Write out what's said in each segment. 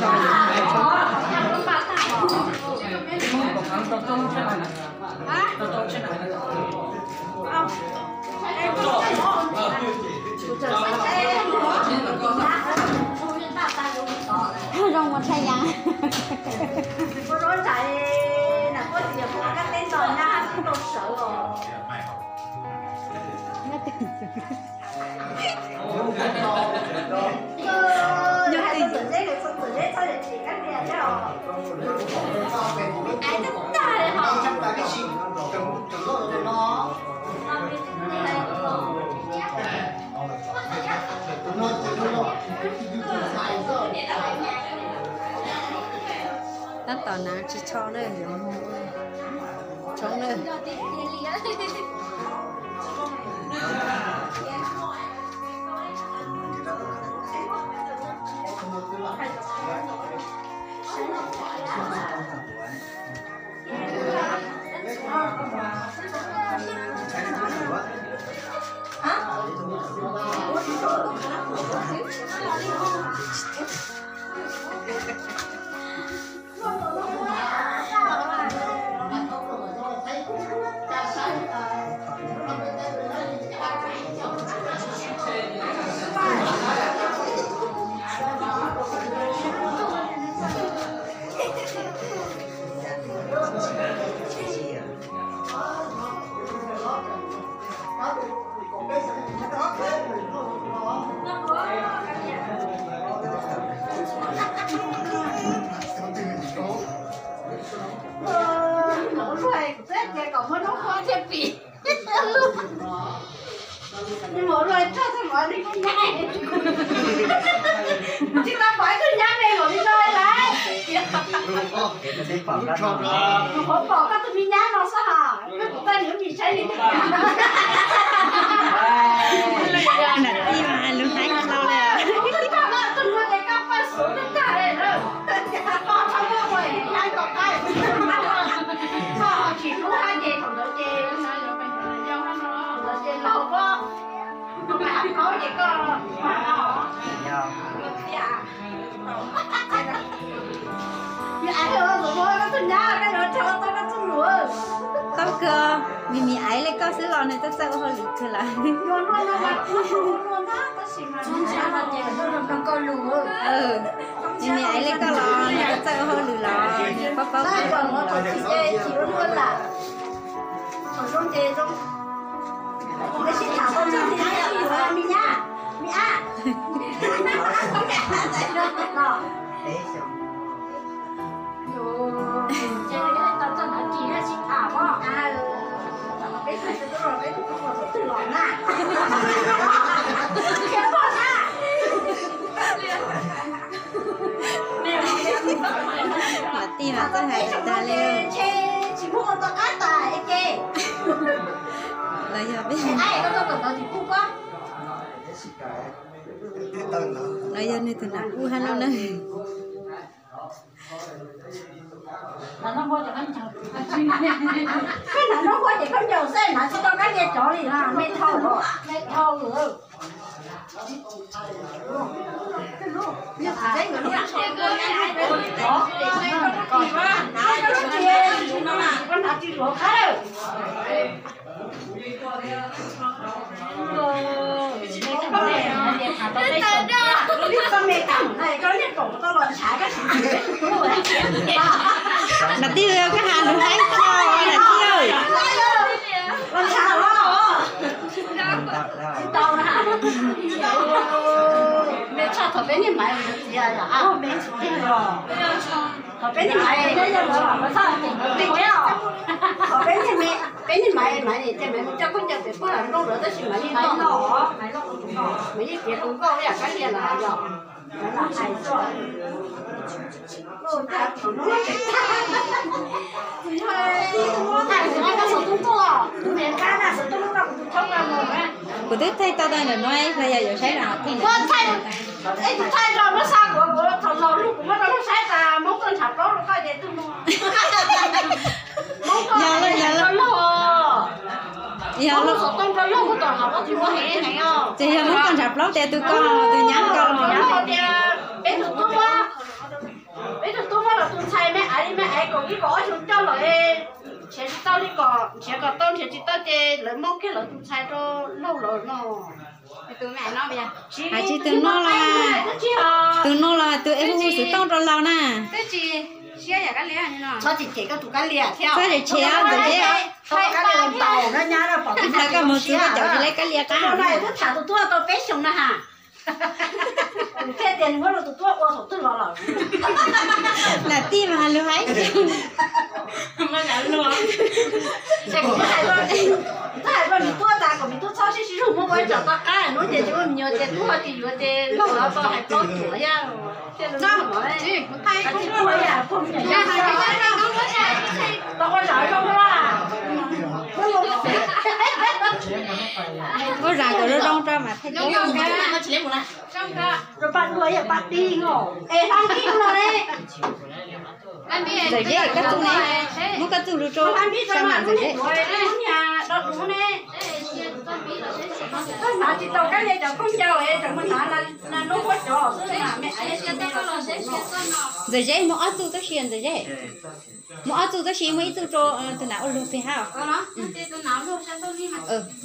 Zoo ua tshaj yam. Tab tom na tsis tsho na, yuav mus tshoob na. Tsis tau pom ib tug nyab me luam li no lawm. Kuv qhuav pom koj tus me nyab no xwb hos, koj kuv poj niam mis saib li. Nam tij mas lub hnab hlau li. Tus no ces koj poj xub tag li. Koj txhob muaj ua nyab kom qaib. Koj tsis hlub hab ces thaum ntawd ces, thaum ntawd ces laug koj, koj pais hav kaub ces koj, Tau kawg, me me aiv li koj xwb los nws txawj txawj ua hauj lwm kawg lawm. Me me aiv li koj los nws txawj txawj ua hauj lwm los nws paub paub kawg. Nam tij mas txawj hais tag li. Los yog peb, los yog nws tus nam kuj hab lauj na. Koj hnav nraub huab ces koj ncaus xwb, hnav tsis tau kab lia cov li na, me dhau, me dhau. Nam tij, koj has lus Thaib tso, nam tij. Thaum peb niag maiv, thaum peb niag maiv, thaum peb niag me, peb niag maiv, maiv ces maiv mus coj khaub ncaws pem puag nroog lawm tab sis maiv yeej noj, maiv yeej piav tus nkauj ib yam kab lia lawm yog. Kuv twb thaij tau tag ntawm no los yog yuav saib los thaij. Yog, yog, ces yog Hmoob Toj Ntshav Plaub tias tus ko, tus nyab ko. Ib kom ob xyoo coj lawm, nrhiav tsis tau li kom nrhiav kom tau, nrhiav tsis tau ces lawv muab kiag lawv tus ntxhais rau laug lawm no. Hais tsis tus no los, tus no los tus es hu xov tooj rau laug na. Txhob tsis cem koj tus kab lia thiab. Txhob tsis cem ntxawm Zeb. Ib pliag koj mus txog koj caum tsis lawv kab lia qab. Tus no twb tham tus tub tau peb xyoos na ha. Thiaj tias nws muab tus tub ua thaum twg los lawm. Lam tij mas lus haib. Twb hais rau nws tub tas kom nws tub txhob sib sib zog muab ua ib tsoom toj qab, hnub ces tsis muaj me nyuam ces tub ho tsis yuav ces laug los tau hais plaub cuam thiab. Ua zam kom zoo zoo rau mas thaij. Rau paj dua yog paj tij os. Es Hmoob Npib no ne. Ntxawm Zeb, koj txuj ne, muab koj txuj lus rau sab mam Ntxawm Zeb. Hnav tsis tau kab lia cov khaub ncaws es tseem mus hnav lub huab cov xwb na. Ntxawm Zeb muaj ob txuj tab sis Ntxawm Zeb, muaj ob txuj tab sis muaj ib txuj rau tus nam ua luag pem hab.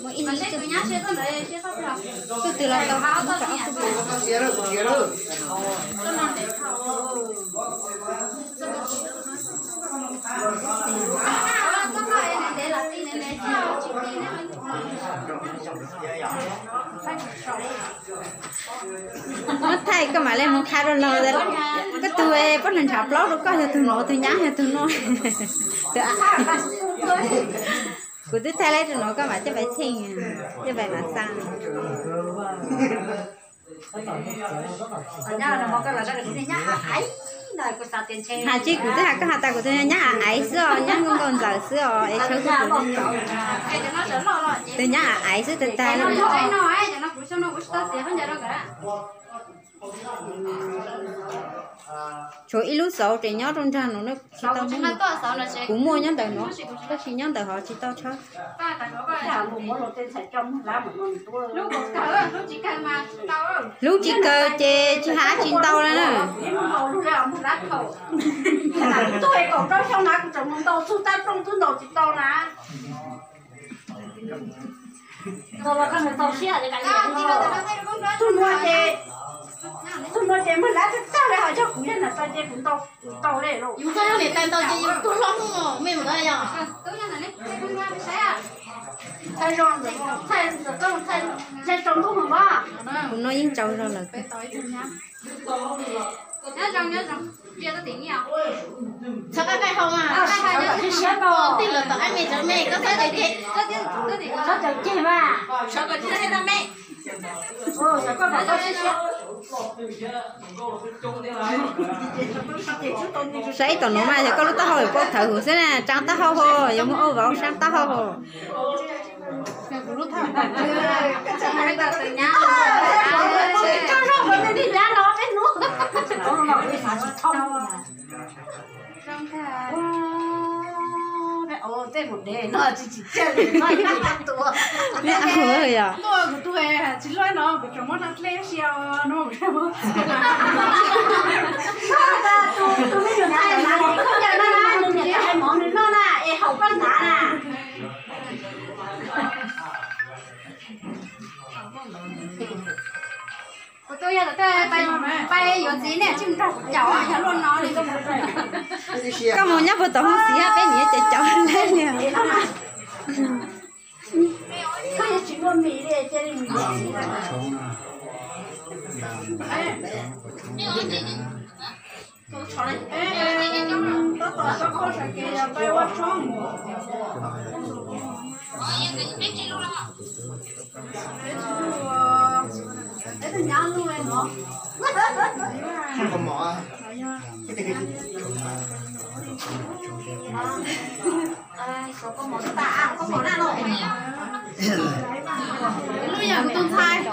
Muaj ib txuj, txuj twg los tau, muab rau ob txuj. Muab thaij koj mam li mus qha rau laug. Koj tus poj niam ntshav plaub rau koj yog tus no, tus nyab yog tus no. Kuv twb thaij lawm rau no koj mam coj pais theej, coj pais mam xaa. Hais tsis kuv twb has koj has tas kuv tus nyab a aiv xwb os, nyab nkaus nkaus ntxawm xwb os, es tshawb kuv tus nyab a aiv xwb tag tag li. Tshuav ib lub xauv ces nyob rau nrag no na, tsis tau muaj. Kuv muaj nyob ntawm no, tab sis nyob ntawm hov tsis tau tshawb. Hlub tsis kawg ces tsis hais tsis ntau li na. Tug no ces, tug no ces muaj lab tag tag li, ho yog kuv yog nam tais ces kuv ntaus, kuv ntaus li lauj. Yus txoj yog niam tais ntaus ces yus tuag hlob hnub no, mej mus tau yog. Txhais tau, txhais tau ntuj mus mas. Kuv no yeej tsaus zog lawm. Txhob qaij qaij hau mas, qaij hau, tij lawv tom qaij me cov me, koj txhob cem, txhob cem mas. Saib tom no mas yog koj lub taub hau yuav poob thawv huv xwb na, tsaa taub hau ho, yuav muaj auj vauv saab taub hau ho. Kuv tus yog pais yuav txiv nej tsis mus nrog kuv caum, yog luaj no li. Koj mus nyob puag tom hoob xiv peb niam caum caum lawm li. Lub yog kuv tus ntxhais.